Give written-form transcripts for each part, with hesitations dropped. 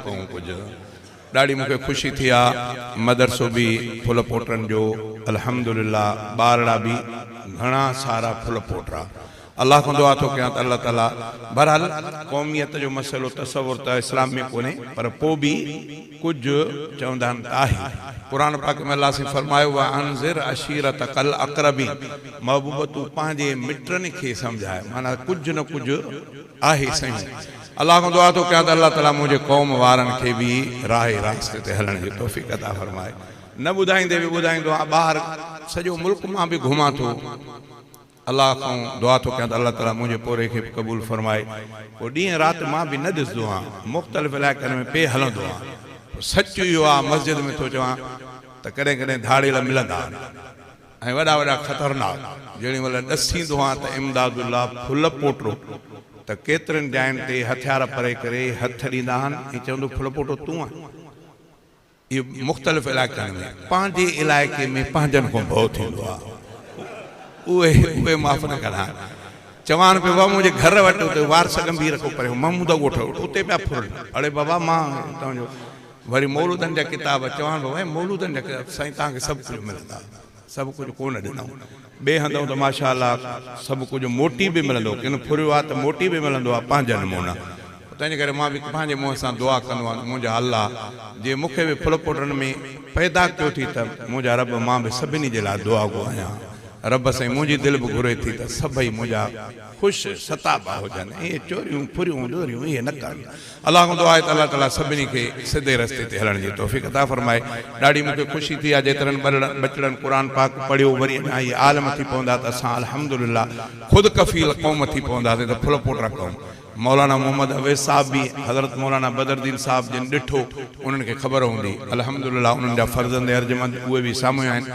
پئون ڪجهه ڏاڍي مون کي خوشي ٿي آ مدرسو به ڦل پوٽرن جو الحمدلله ٻارڙا به گهڻا سارا ڦل پوٽرا الله کان دعا ٿو ڪيان ته الله تعالي بھرحال قوميت جو مسئلو تصور ته اسلام ۾ ڪونهي پر پو به ڪجهه چوندا آهن ته آهي قرآن پاڪ ۾ الله سائين فرمايو وانذر عشيرتک الاقربين محبوب تون پنهنجي مٽن کي سمجهاء معنيٰ ڪجهه نه ڪجهه آهي سائين الله کان دعا ٿو ڪيان ته الله تعالي منهنجي قوم وارن کي به راهه راست تي هلڻ جي توفيق عطا فرمائي نه ٻڌائيندي به ٻڌائيندو آهيان ٻاهر سڄو ملڪ مان به گهمان ٿو الله کان دعا ٿو ڪيان ته الله تعالي منهنجي پورهيي کي به قبول فرمائي پوء ڏينهن رات مان به نه ڏسندو آهيان مختلف علائقن ۾ پئي هلندو آهيان پوء سچ اهو آهي مسجد ۾ ٿو چوان ته ڪڏهن ڪڏهن ڌاڙيل ملندا آهن. ۽ وڏا وڏا خطرناڪ، جهڙي مهل ڏسيندو هان ته امداد الله ڦل پوٽو ته ڪيترين جاين تي هٿيار پري ڪري هٿ ڏيندا هن ۽ چوندو ڦل پوٽو تون آهين. اهو مختلف علائقن ۾ پنهنجي علائقي ۾ پنهنجن کان ڀؤ ٿيندو آهي. اهي اهي معاف نه ڪندا آهن. چوان پيو بابا منهنجي گهر وٽ اتي وارث ڳنڀير کان پري محمود ڳوٺ اتي پيا ڦرن. اڙي بابا مان توهان جو وري مولودن جا ڪتاب، چوان پيو ۽ مولودن جا ڪتاب سائين توهان کي سڀ ڪجهه ملندا، سڀ ڪجهه ڪو نه ڏنائون. ٻئي هنڌئون ته ماشاء الله سڀ ڪجهه موٽي به ملندو، ڪن ڦريو آ ته موٽي به ملندو آ پنهنجن منهن. تنهنجي ڪري مان به پنهنجي منهن سان دعا ڪندو آهيان ته منهنجا الله جي مون کي به ڦل پوٽن ۾ پيدا ڪيو ٿي ته منهنجا رب مان به سڀني جي لاء دعاگو آهيان. رب سائين منهنجي دل به گهري ٿي ته سڀئي منهنجا خوش ستابا هجن، اهي چوريون ڦريون ڏوريون اهي نه ڪرن. الله کان دعا آهي ته الله تعالي سڀني کي سڌي رستي تي هلڻ جي توفيق عطا فرمائي. ڏاڍي مون کي خوشي ٿي آهي جيترن ٻچڙن قرآن پاڪ پڙهيو وري اڃا اهي عالم ٿي پوندا ته اسان الحمدلله خود ڪفيل قوم ٿي پونداسين ته ڦل پوٽا قوم مولانا محمد اويس صاحب به حضرت مولانا بدرالدين صاحب جن ڏٺو انهن کي خبر هوندي الحمدلله انهن جا فرزند ارجمند اهي به سامهون آهن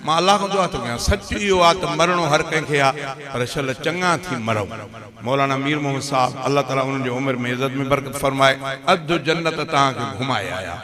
مان الله کان دعا ٿو ڪيان سچ اهو آهي ته مرڻو هر ڪنهن کي آهي پر شل چڱا ٿي مرون. مولانا مير محمد صاحب الله تعالي انهن جي عمر ۾ عزت ۾ برڪت فرمائي اڌ جنت توهان کي گهمائي آيا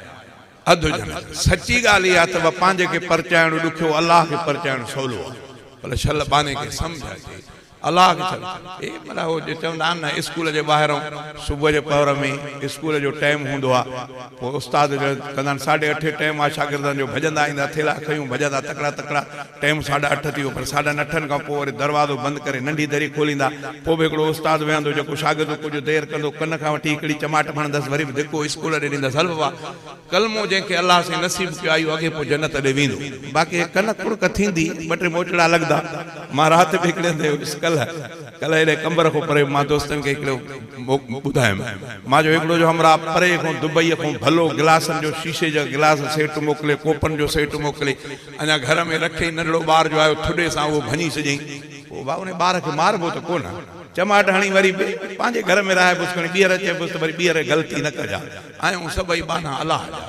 اڌ جنت سچي ڳالهه اها اٿو پنهنجي کي پرچائڻ ڏکيو الله کي پرچائڻ سولو آهي پر شل ٻانهي کي سمجهه اچي الله کي ڇڏ اي معنيٰ هو جي چوندا آهن نه اسڪول جي ٻاهرون صبح جي پهر ۾ اسڪول جو ٽائيم هوندو آهي پوء استاد ڪندا آهن ساڍي اٺين ٽائيم آهي شاگردن جو ڀڄندا ايندا ٿيلها کنيون ڀڄندا تڪڙا تڪڙا ٽيم ساڍا اٺ ٿي ويو پر ساڍن اٺن کان پوء وري دروازو بند ڪري ننڍي دري کوليندا. پوء به هڪڙو استاد ويهندو جيڪو شاگرد ڪجهه دير ڪندو ڪن کان وٺي هڪڙي چماٽ هڻندس وري به ڌڪو اسڪول ڏي ڏيندس هل بابا ڪلمو جنهن کي الله سائين نصيب ڪيو آهي اهو اڳي پوء جنت ڏي ويندو باقي هي ڪن ڪڙڪ ٿيندي ٻه ٽي موچڙا لڳندا مان رات به هڪڙي هنڌ هيس ڪلهه ڪلهه هيڏي قمبر کان پري مان دوستن کي هڪڙو ٻڌايم مان جو هڪڙو جو همراهه پري کان دبئي کان ڀلو گلاسن جو شيشي جا گلاس سيٽ موڪلي ڪوپن جو سيٽ موڪلي اڃا گهر ۾ رکيئي ننڍڙو ٻار جو آيو ٿڏي سان اهو ڀڃي ڇڏيائين. پوء ڀاء انهي ٻار کي ماربو ته ڪونه. چماٽ هڻي وري به پنهنجي گهر ۾ رهائبوس کڻي ٻيهر چئبوس ته وري ٻيهر غلطي نه ڪجا. آهيون سڀئي ٻانها الله جا.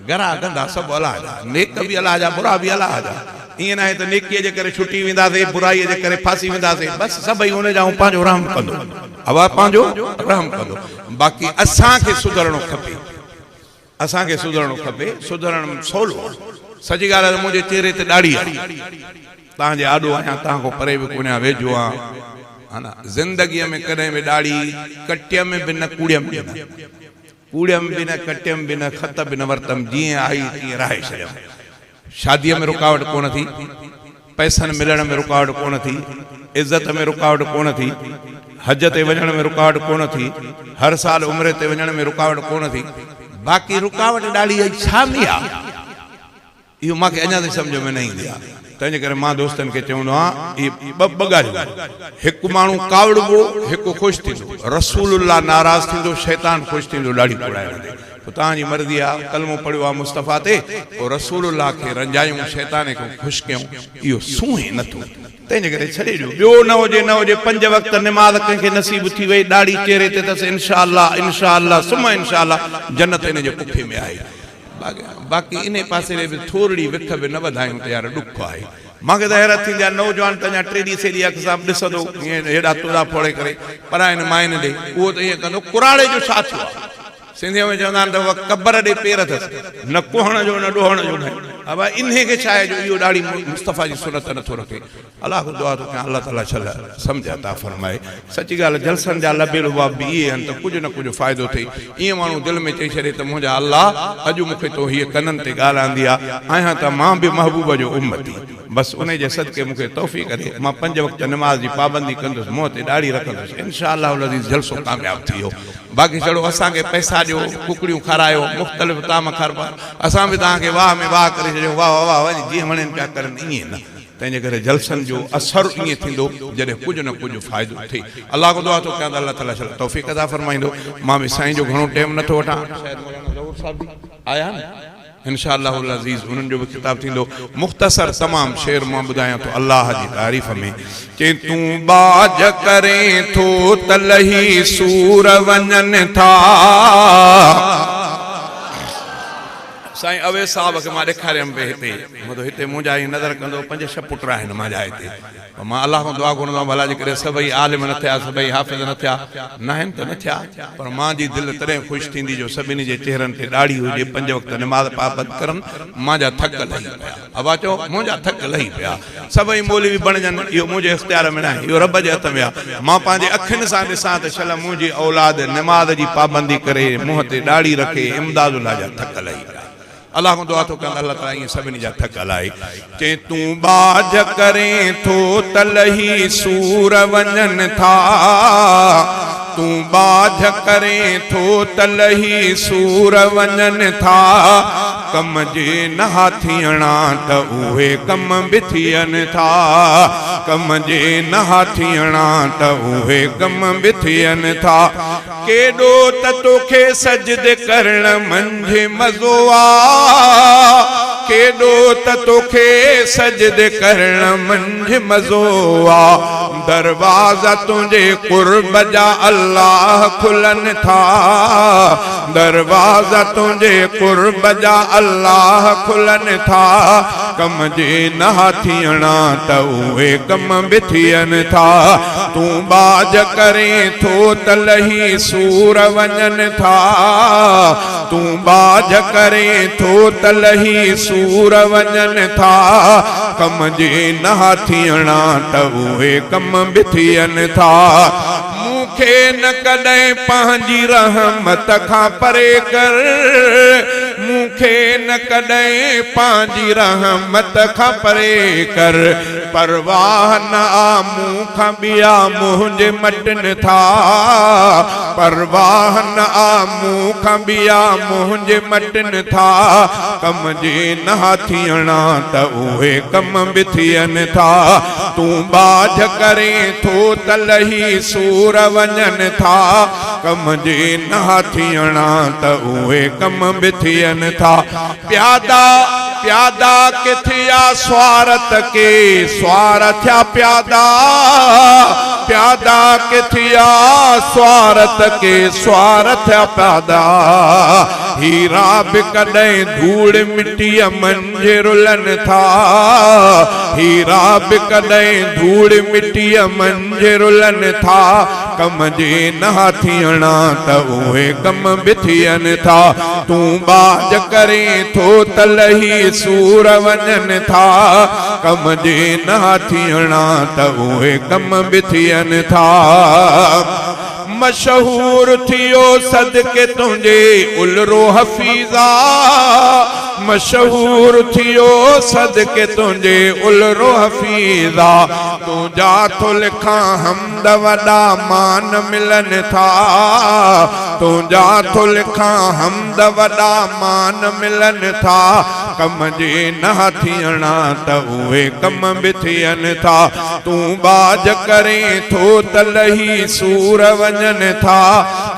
گرا گندا سڀ الله جا. نيڪ به الله جا برا به الله جا. ائين ناهي ته نيڪيء جي ڪري ڇٽي وينداسين برائيء جي ڪري ڦاسي وينداسين. بس سڀئي ان جا آهيون پنهنجو رحم ڪندو. الله پنهنجو رحم ڪندو. باقي اسان کي سڌرڻو کپي. اسان کي سڌرڻو کپي، سڌرڻ سولو آهي. سچي ڳالهه آهي ته منهنجي چهري تي ڏاڙهي آهي. توهان جي آڏو آهيان، توهان کان پري به ڪونهيان، ويجهو آهيان. ها نه، زندگيء ۾ ڪڏهن به ڏاڙهي ڪٽيم به نه ڪوڙيم به نه. ڪوڙيم به نه، ڪٽيم به نه، خط به نه ورتم، جيئن آئي تيئن رهائي ڇڏيم. شاديء ۾ رڪاوٽ ڪونه ٿي، پئسن ملڻ ۾ رڪاوٽ ڪونه ٿي، عزت ۾ رڪاوٽ ڪونه ٿي، حج تي وڃڻ ۾ رڪاوٽ ڪونه ٿي، هر سال عمري تي وڃڻ ۾ رڪاوٽ ڪونه ٿي، باقي رڪاوٽ ڏاڙهي جي ڇا ۾ آ؟ اهو مان کي اڃا تائين سمجهه ۾ نه ايندي آ. تنهنجي ڪري مان دوستن کي چوندو آهيان اهي ٻه ٻه ڳالهيون آهن، هڪ ماڻهو ڪاوڙبو، هڪ خوش ٿيندو، رسول الله ناراض ٿيندو، شيطان خوش ٿيندو ڏاڙهي ڪوڙائڻ تي. پوء توهان جي مرضي آ، ڪلمو پڙهيو آ مصطفيٰ تي، پوء رسول الله کي رنجايون، شيطان کي خوش ڪيون، اهو سونهين نه ٿو. تنهنجي ڪري ڇڏي ڏيو. ٻيو نه هجي نه هجي پنج وقت نماز ڪنهن کي نصيب ٿي وئي، ڏاڙهي چهري تي اٿس انشاء الله انشاء الله ثم انشاء الله جنت ان جي پکي ۾ آهي. باقي انهي پاسي ڏي به ٿورڙي وک به نه وڌايون ته يار ڏک آهي. مان کي ته حيرت ٿيندي آهي نوجوان ته اڃا ٽيڏي سيڏي اک سان به ڏسندو ائين هيڏا توڏا ڦوڙي ڪري پراين ماين ڏي اهو ته ائين ڪندو ڪراڙي جو ڇا ٿيو آهي. سنڌيء ۾ چوندا آهن ته اها قبر ڏي پير اٿس، نه ڪهڻ جو نه ڏوهڻ جو ناهي. ابا انهي کي ڇا آهي جو اهو ڏاڙهي مصطفيٰ جي سنت نٿو رکي. الله کان دعا ٿو ڪيان الله تعالي شل سمجهه عطا فرمائي. سچي ڳالهه جلسن جا لب لباب به اهي آهن ته ڪجهه نه ڪجهه فائدو ٿئي. ائين ماڻهو دل ۾ چئي ڇڏي ته منهنجا الله اڄ مون کي تو هيء ڪنن تي ڳالهه آندي آ، آهيان ته مان به محبوب جو امتي. بس انهي جي صدقي مون کي توفيق ڏي، مان پنج وقت نماز جي پابندي ڪندس، منهن تي ڏاڙهي رکندس، انشاء الله العزيز جلسو ڪامياب ٿي ويو. باقي ڇڙو اسان کي پئسا ڏيو، ڪڪڙيون کارايو، مختلف طعام کاربا، اسان به توهان کي واهه ۾ واهه ڪري ڇڏيون، واهه واهه واهه جيئن وڻين پيا ڪرن ائين نه. تنهن جي ڪري جلسن جو اثر ائين ٿيندو جڏهن ڪجهه نه ڪجهه فائدو ٿئي. الله کان دعا ٿو ڪيان ته الله تعالي شل توفيق عطا فرمائيندو. مان به سائين جو گهڻو ٽيم نه ٿو وٺان. شايد مولانا ظهور صاحب به آيا آهن. ان شاء الله العزيز انهن جو به خطاب ٿيندو. مختصر تمام شعر مان ٻڌايان ٿو الله جي تعريف ۾. چي تون ٻاجهه ڪرين ٿو ته لهي سور وڃن ٿا. سائين اويس صاحب کي مان ڏيکاريم پئي هتي مطلب هتي منهنجا ائين نظر ڪندو پنج ڇهه پٽ آهن مانجا هتي پر مان الله کان دعا گهرندو آهيان ڀلا جيڪڏهن سڀئي عالم نه ٿيا سڀئي حافظ نه ٿيا ناهن ته نه ٿيا پر مان جي دل تڏهن خوش ٿيندي جو سڀني جي چهرن تي ڏاڙهي هجي پنج وقت نماز پابند ڪرن مانجا ٿڪ لهي پيا ابا چئو منهنجا ٿڪ لهي پيا سڀئي مولوي بڻجن اهو منهنجي اختيار ۾ ناهي اهو رب جي هٿ ۾ آهي مان پنهنجي اکين سان ڏسان ته شل منهنجي اولاد نماز جي پابندي ڪري منهن تي ڏاڙهي رکي امداد الله جا ٿڪ لهي پيا الله کان دعا ٿو ڪيان ته الله تعالي ائين سڀني جا ٿڪ لائي چئين تون ٻاجهه ڪرين ٿو ته لهي سور وڃن ٿا تون ٻاجهه ڪرين ٿو ته لهي سور وڃن ٿا ڪم جي نه ها ٿيڻا ته اهي ڪم به ٿين ٿا ڪم جي نه ها ٿيڻا ته اهي ڪم به ٿين ٿا ڪيڏو ته توکي سجدي ڪرڻ منجهه مزو آ ڪيڏو ته توکي سجدي ڪرڻ منجهه مزو آ دروازا تنهنجي قرب جا الله کلن ٿا دروازا تنهنجي قرب جا الله کلن ٿا ڪم جي نه ها ٿيڻا ته اهي ڪم به ٿين ٿا تون ٻاجهه ڪرين ٿو ته لهي سور وڃن ٿا تون ٻاجهه ڪرين ٿو ته لهي سور وڃن ٿا ڪم جي نه ها ٿيڻا ته اهي ڪم به ٿين ٿا. مون کي نه ڪڏهن پنهنجي رحمت کان پري ڪر، مون کي نه ڪڏهن پنهنجي رحمت کان پري ڪر، پرواهه نه آ مون کان ٻيا منهنجي مٽن ٿا، پرواهه نه آ مون کان ٻيا منهنجي مٽن ٿا، ڪم جي نه ها ٿيڻا ته اهي ڪم به ٿين ٿا. تون ٻاجهه ڪرين ٿو ته لهي سور وڃن ٿا، ڪم جي نه ٿيڻا ته اهي ڪم به ٿين ٿا. پيادا پيادا ڪٿي آ سوار ته ڪي سوار ٿيا پيادا، پيادا ڪٿي آ سوار ته ڪي سوار ٿيا پيادا، هيرا به ڪڏهن ڌوڙ مٽيء منجهه. جي رلن ٿا هيرا به ڪڏهن ڌوڙ مٽيء منجهه رلن ٿا ڪم جي نه ٿيڻا ته اهي ڪم به ٿين ٿا تون ٻاجهه ڪرين ٿو ته لهي سور وڃن ٿا ڪم جي نه ٿيڻا ته اهي ڪم به ٿين ٿا. مشهور ٿيو صدقي تنهنجي الرو حفيظا مشهور ٿيو صدقي تنهنجي الرو حفيظا تنهنجا ٿو لکان حمد وڏا مان ملن ٿا تنهنجا ٿو لکان حمد وڏا مان ملن ٿا ڪم جي نه ٿيڻا ته اهي ڪم به ٿين ٿا تون ٻاجهه ڪرين ٿو ته لهي سور وڃن ٿا،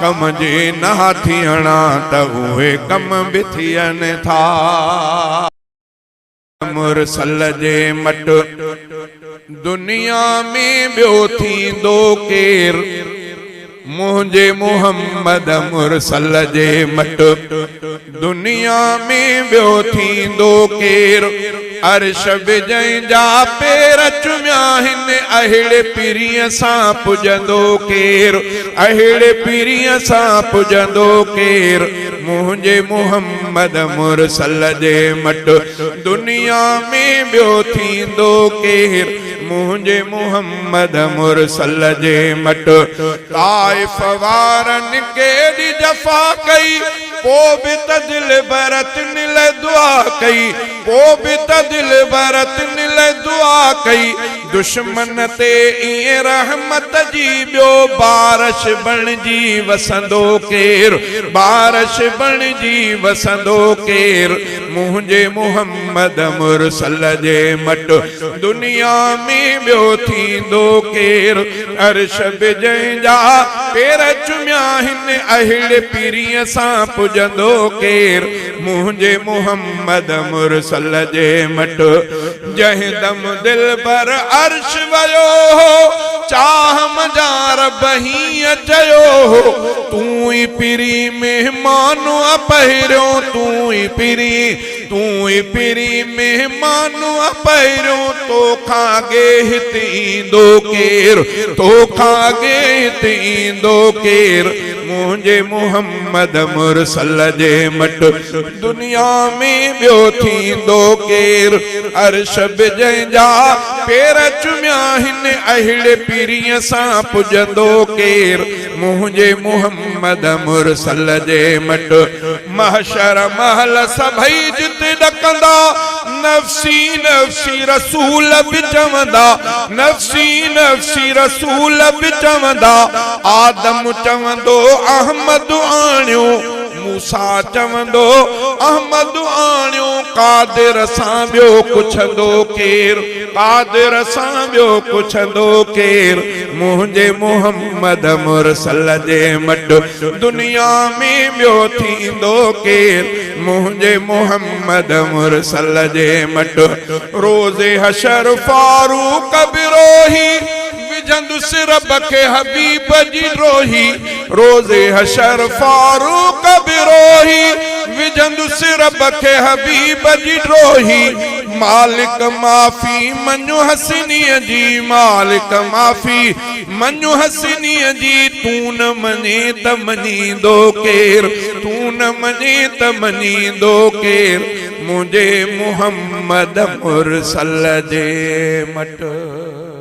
ڪم جي نه ٿيڻا ته اهي ڪم به ٿين ٿا. مرسل جي مٽ دنيا ۾ ٻيو ٿيندو ڪير، منهنجي محمد مرسل جي مٽ دنيا ۾ ٻيو ٿيندو ڪير. عرش به جنهن جا پير چميا آهن، اهڙي پرينء سان پڄندو ڪير؟ اهڙي پرينء سان پڄندو ڪير؟ منهنجي محمد مرسل جي مٽ دنيا ۾ ٻيو ٿيندو ڪير؟ منهنجي محمد مرسل جي مٽ. طائف وارن ڪيڏي جفا ڪئي، پوء به ته دل برتن لئه دعا ڪئي، پوء به ته دل برتن لئه دعا ڪئي، دشمن تي ائين رحمت جي ٻيو بارش بڻجي وسندو ڪير، بارش بڻجي وسندو ڪير، منهنجي محمد مرسل جي مٽ دنيا ۾ ٻيو ٿيندو ڪير، عرش به جنهن جا پير چميا آهن، اهڙي پرينء سان پڄندو ڪير، منهنجي محمد مرسل جي مٽ. جنهن دم دلبر عرش ويو هو، چاهه منجهان رب هيئن چيو هو، تون ئي پرين مهمان آ پهريون، تون ئي پرين، تون ئي پرين مهمان آ پهريون، توکان اڳي هت ايندو ڪير، توکان اڳي هت ايندو ڪير، منهنجي محمد مرسل جي مٽ. دنيا ۾ ٻيو ٿيندو ڪير؟ عرش به جنهن جا پير چميا آهن، اهڙي پرينء سان پڄندو ڪير؟ منهنجي محمد مرسل جي مٽ. محشر مهل سڀئي جت ڏڪندا، نفسي نفسي رسول به چوندا، نفسي نفسي رسول به چوندا، آدم چوندو احمد آڻيو. موسيٰ چوندو، احمد آڻيو قادر سان ٻيو ڪڇندو ڪير، قادر سان ٻيو ڪڇندو ڪير، منهنجي محمد مرسل جي مٽ دنيا ۾ ٻيو ٿيندو ڪير، منهنجي محمد مرسل جي مٽ. روز حشر فاروق به روهي. وجهندس رب کي حبيب جي ڊوهي، روز حشر فاروق به روهي، وجهندس رب کي حبيب جي ڊوهي، مالڪ معافي مڃ حسنيء جي، مالڪ معافي مڃ حسنيء جي، تون نه مڃين ته مڃيندو ڪير، تون نه مڃين ته مڃيندو ڪير، منهنجي محمد مرسل جي مٽ.